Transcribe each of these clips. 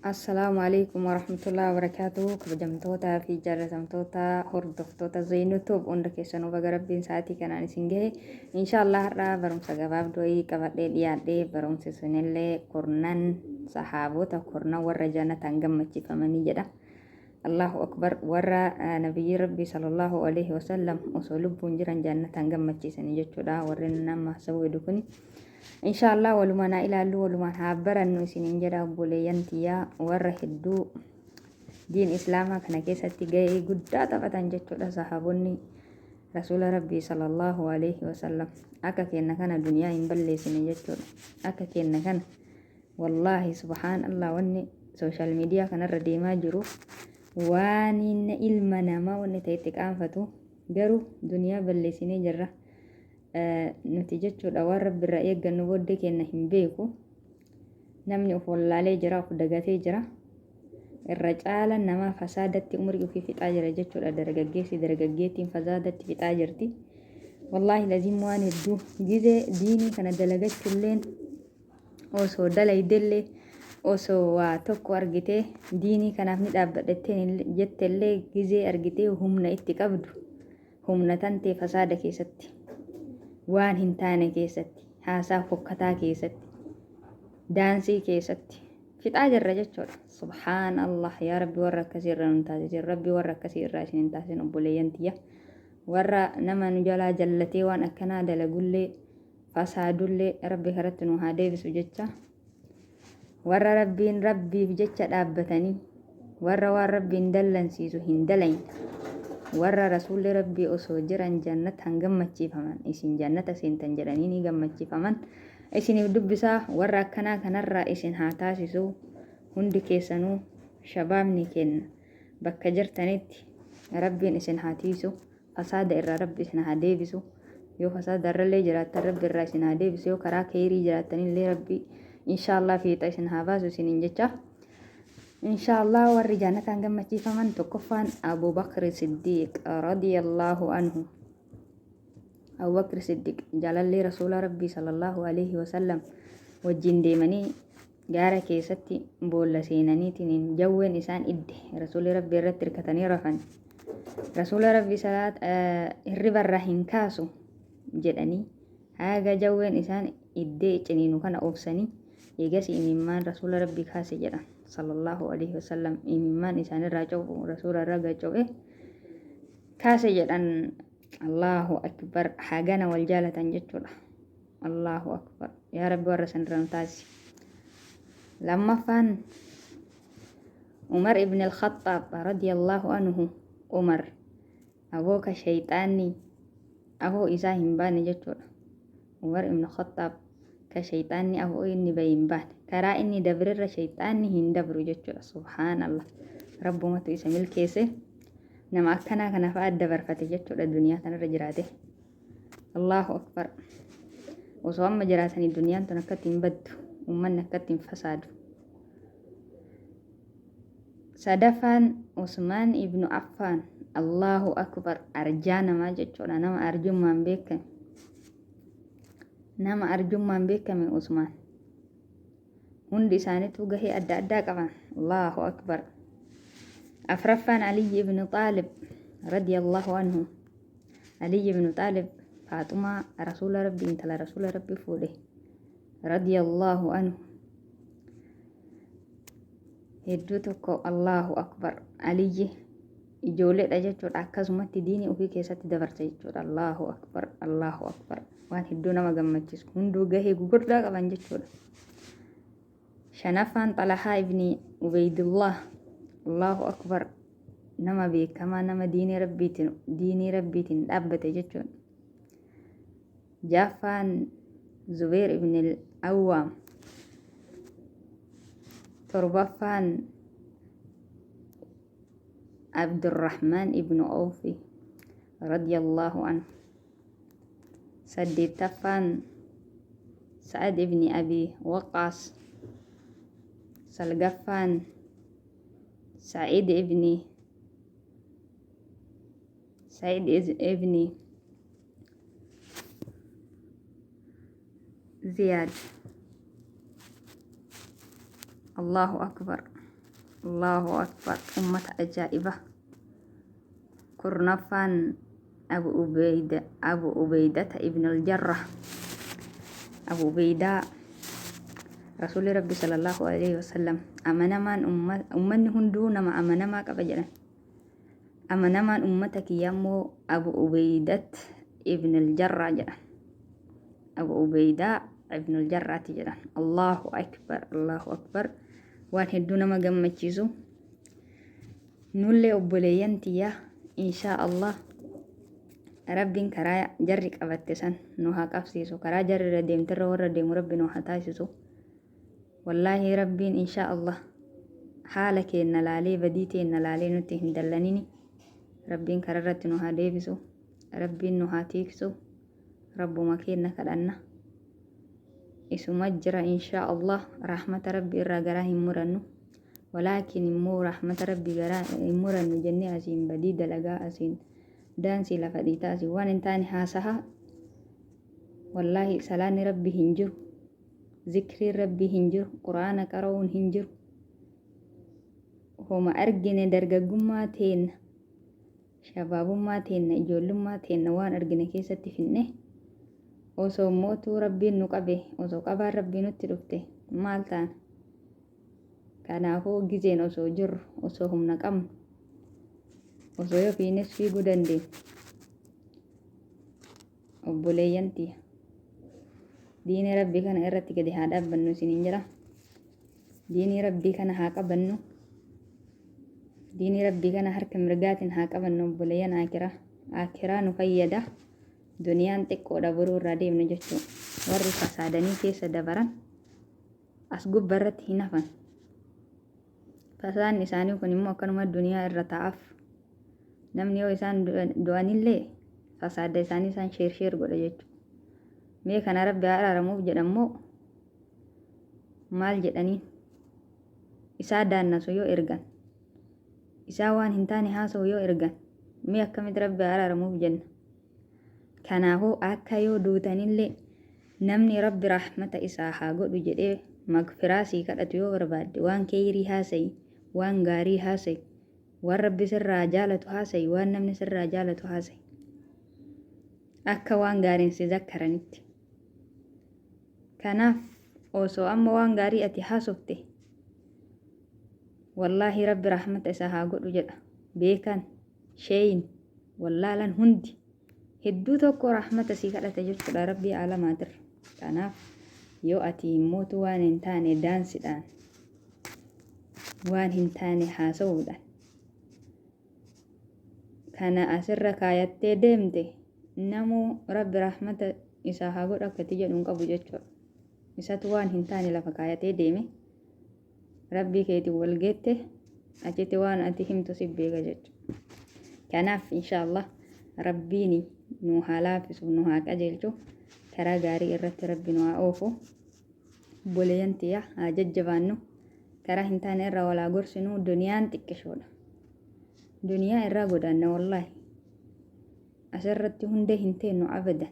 Assalaamu alaikum warahmatullahi wabarakaatuh. Kabajamtootaa fi jaalatamtoota hordoftoota Zeynutuub hunda keessanuu baga Rabbiin sa'aatii kanaan isin gahe. Inshaallah har'a barumsa gabaabduu wayii qabadhee dhiyaadhee, barumsi sunillee kurnan sahaabota, kurnan warra jannataan gammachiifamanii jedha. Allahu akbar! Warra nabiyyi Rabbii sallallahu alaihi wasallam osoo lubbuun jiran jannataan gammachiisanii jechuudha warri nama sabuu hedu kuni. Inshaallah walumaan haa ilaallu, walumaan haa barannu isiniin jedha. Obboleeyyan tiyyaa, warra hedduu diin islaamaa kana keessatti gahee guddaa taphatan jechuudha sahaabonni rasuula Rabbii sallallahu alaihi wasallam. Akka kenna kana duniyaa hin balleessine jechuudha. Akka kenna kana, wallaahi, subhaan Allah, wanni social media kanarra deemaa jiru waan inni ilma namaa wanni ta'e itti qaanfatu, garuu duniyaa balleessinee jirra nuti jechuudha. Waan Rabbi irraa eeggannu booddee kenna hin beeku. Namni of wallaalee jira, of dagatee jira. Irra caala namaa fasaadatti umrii ofii fixaa jira jechuudha. Dargaggeessi, dargaggeettiin fasaadatti fixaa jirti. Wallaahi laziim, waan hedduu gizee diinii kana dalagachuulleen osoo dalaydellee, osoo waa tokko argitee diinii kanaaf ni dhaabbadhetteen jettellee, gizee argitee humna itti qabdu, humna tantee fasaada keessatti, waan hin taane keessatti, haasaa fokkataa keessatti, daansii keessatti fixaa jirra jechuudha. Subhaan Allah! Yaa Rabbi, warra akkasii irraa nun taasisin. Rabbi warra akkasii irraa isin hin taasisin. Obboleeyyan tiyya, warra nama nu jalaa jallatee waan akkanaa dalagullee fasaadullee Rabbi karatti nu haa deebisu jecha, warra Rabbiin Rabbiif jecha dhaabbatanii, warra waan Rabbiin dallansiisu hin dalayne, warra rasuulli Rabbii osoo jiran jannataan gammachiifaman, isin jannata seentan jedhanii ni gammachiifaman isiniif dubbisaa. Warra akkanaa kanarraa isin haa taasisu hundi keessanuu. Shabaabni kenna bakka jirtanitti Rabbiin isin haa tiisu, fasaada irraa Rabbi isin haa deebisu. Yoo fasaada irrallee jiraattan Rabbi irraa isin haa deebisu, yoo karaa keeyrii jiraattanillee Rabbi inshaallah fiixa isin haa baasu isiniin jecha. Inshaallah warri jannataan gammachiifaman, tokkoffaan Abu Bakr Siddiiq radiyallahu anhu. Abu Bakr Siddiiq jaalallee rasuula Rabbii sallallahu alaihi wasallam wajjin deemanii gaara keessatti boolla seenaniitiin jawween isaan idde, rasuulli Rabbii irratti hirkatanii rafan. Rasuula Rabbii salaat hirribarraa hin kaasu jedhanii haga jawween isaan iddee ciniinu kana obsanii, eegas imimmaan rasuula Rabbii kaase jedhan sallallahu alaihi wasallam. Imimmaan isaanirraa cobu rasuula irraa gaccobe kaase jedhan. Allahu akbar! Hagana wal jaalatan jechuudha. Allahu akbar! Yaa Rabbi, warra san irra nu taasisi. Lammaffaan Umar ibn al-Khattaab radiyallahu anhu. Umar aboo ka shayxaanni afoo isaa hin baane jechuudha. Umar ibn Khattaab ka shayxaanni afoo inni bahe hin baane, karaa inni dabrerra shayxaanni hin dabru jechuudha. Subhaanallah, Rabbumatu isa milkeesse. Nama akkanaa kana fa'a dabarfate jechuudha duniyaa tanarra jiraate. Allahu akbar! Osoo amma jiraatanii duniyaan tun akkatti hin baddu, uummanni akkatti hin fasaadu. Sadaffaan Usmaan ibnu Affaan. Allahu akbar! Arjaa namaa jechuudha. Nama arjummaan beekame, nama arjummaan beekame Usmaan. Hundi isaaniitu gahee adda addaa qaban. Allahu akbar! Afraffaan Aliyyi ibnu Xaalib radiyallahu anhu. Aliyyi ibnu Xaalib Faaxumaa rasuula Rabbii, intala rasuula Rabbii fuudhe radiyallahu anhu. Hedduu tokko Allahu akbar! Aliyyi ijoolleedha jechuudha, akkasumatti diinii ofii keessatti dabarsa jechuudha. Allahu akbar, Allahu akbar! Waan hedduu nama gammachiisu, hunduu gahee gugurdaa qaban jechuudha. Shanaffaan Xalahaa ibni Ubeydillah. Allahu akbar! Nama beekamaa, nama diinii Rabbiitiin dhaabbate jechuudha. Jaaffaan Zubeer ibn al-Awwaam. Torbaffaan Abdurrahmaan ibnu Awfi radiyallahu anhu. Saddeettaffaan Sa'ad ibni Abi Waqqaas. Salgaffaan Sa'id ibni Ziyaad. Allahu akbar! Allahu akbar, ummata ajaa'iba. 10ffaan Abu Ubeyda, Abu Ubeydata ibn al-Jarrah. Abu Ubeydaa, Rasuulli Rabbi sallallahu alaihi wasallam, amanamaan ummanni hunduu nama amanamaa qaba jedhan. Amanamaan ummata kiyya immoo Abu Ubeydat ibn al-Jarrah jedhan. Abu Ubeydaa ibn al-Jarraati jedhan. Allahu akbar, Allahu akbar. Waan hedduu nama gammachiisu. Nullee obboleeyyan tiyya, inshaa Allah Rabbiin karaa jarri qabatte san nu haa qabsiisu. Karaa jarri irra deemterra warra deemu Rabbi nu haa taasisu. Wallaahi Rabbiin inshaa Allah haala keenna laalee, badii teenna laalee nutti hin dallanini. Rabbiin karaa irratti nu haa deebisu. Rabbiin nu haa tiiksu. Rabbuma keenna kadhanna. Isuma jira inshaa Allah. Rahmata Rabbi irraa garaa hin murannu. Walaakin immoo rahmata Rabbi garaa hin murannu jennee asiin badii dalagaa, asiin daansii lafa dhiitaa, asiin waan hin taane haasaha. Wallaahi salaanni Rabbi hin jiru. Zikriin Rabbi hin jiru. Qur'aana qara'uun hin jiru. Homa argine dargaggummaa teenna, shabaabummaa teenna, ijoollummaa teenna waan argine keessatti finne. Osoo mootuu Rabbiin nu qabe, osoo qabaan Rabbii nutti dhufte maal taana? Kanaafuu gizeen osoo jirru, osoo humna qabnu, osoo yoo fiines fiiguu dandeenyu, obboleeyyan tiyya, diinii Rabbii kana irratti gadi haa dhaabbannu isiniin jedha. Diinii Rabbii kana haa qabannu. Diinii Rabbii kana harka mirgaatiin haa qabannu, obboleeyyan akiraa. Akiraa nu fayyada. Duniyaan xiqqoodha, boruu irraa deemnu jechuudha. Warri fasaadanii keessa dabaran as gubba irratti hin hafan. Fasaadni isaanii kun immoo akkanuma duniyaa irra taa'aaf. Namni yoo isaan du'anillee fasaada isaanii isaan share share godha jechuudha. Mee kana Rabbi haa araaramuuf jedhammoo maal jedhaniin? Isaa daannasu yoo ergan, isaa waan hin taane haasa'u yoo ergan, mee akkamitti Rabbi haa araaramuuf jenna? Kanaafuu akka yoo duutanillee namni Rabbi rahmata isaa haa godhu jedhee magfiraa sii kadhatu yoo barbaadde, waan keeyrii haasa'i, waan gaarii haasa'i, waan Rabbi sirraa jaalatu haasa'i, waan namni sirraa jaalatu haasa'i. Akka waan gaariin si zakkaranitti. Kanaaf osoo amma waan gaarii ati haasofte, wallaahi Rabbi rahmata isaa haa godhu jedha. Beekan, sheeyin, wallaalan hundi hedduu tokko rahmata sii kadhata jechuudha Rabbii aalamaatirra. Kanaaf yoo ati immootu waan hin taane daansidhaan, waan hin taane haasa'uudhaan kana asirra kaayattee deemte, namuu Rabbi rahmata isaa haa godhu akka itti jedhu hin qabu jechuudha. Isatu waan hin taane lafa kaayatee deeme. Rabbii keetiin wal geette, achitti waan ati himtu si beeka jechuudha. Kanaaf inshaallah Rabbiin nu haa laaffisu, nu haa qajeelchu, karaa gaarii irratti Rabbi nu haa oofu. Obboleeyyan tiyya, haa jajjabaannu. Karaa hin taane irraa wal haa gorsinu. Duniyaan xiqqishoodha. Duniyaa irraa godaanna wallaahi. Asirratti hundee hin teennu abadan.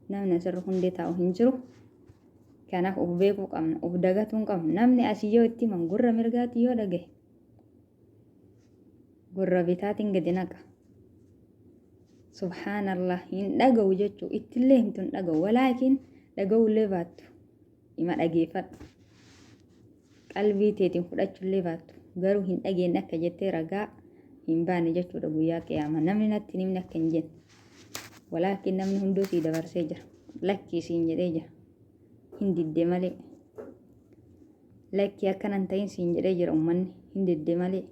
Namni asirra hundee taa'u hin jiru. Kanaaf of beekuu qabna. Of dagatuu hin qabnu. Namni asii yoo itti himan gurra mirgaatti yoo dhagahe, gurra bitaatiin gadi naqa. Subhaanallah, hin dhaga'u jechuu, ittillee himtu hin dhaga'u. Walaakin dhaga'ullee baattu ima dhageeffadhu. Qalbii teetiin fudhachuullee baattu garuu hin dhageenye akka jettee ragaa hin baane jechuudha guyyaa qiyaama. Namni natti hin himne akka hin jenne. Walaakin namni hunduu sii dabarsee jira. Lakkii siin jedhee jira. Hin didde malee. Lakkii akkana hin ta'in siin jedhee jira uummanni. Hin didde malee.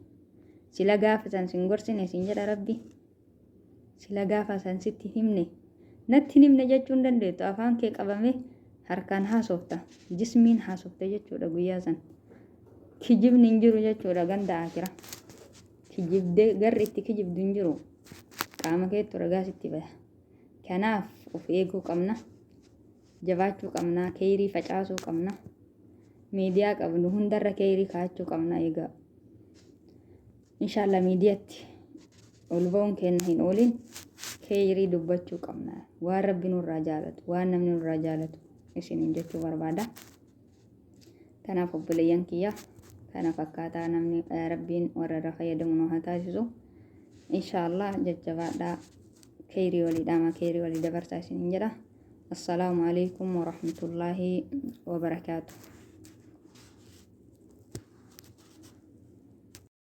Sila gaafa san sin gorsine siin jedha Rabbi. Sila gaafa san sitti himne. Natti hin himne jechuu hin dandeettu. Afaan kee qabamee harkaan haasofta. Jismiin haasofta jechuudha guyyaa san. Kijibni hin jiru jechuudha ganda akira. Kijibdee garri itti kijibdu hin jiru. Qaama keettu ragaa sitti baya. Kanaaf of eeguu qabna. Jabaachuu qabna. Keeyrii facaasuu qabna. Miidiyaa qabnu hundarra keeyrii kaa'achuu qabna egaa. Inshaallah miidiyaatti ol ba'uun keenya hin oolin, keeyrii dubbachuu qabna. Waan Rabbi nurraa jaalatu, waan namni nurraa jaalatu isiniin jechuu barbaada. Kanaaf obboleeyyan kiyya, Kana fakkaataa namni Rabbiin warra irra fayyadamu nu haa taasisu. Inshaallah jajjabaadhaa, kheyrii walii dhaama, kheyrii walii dabarsaa isiniin jedha. Assalaamu alaikum warahmatullaahi wabarakaatu.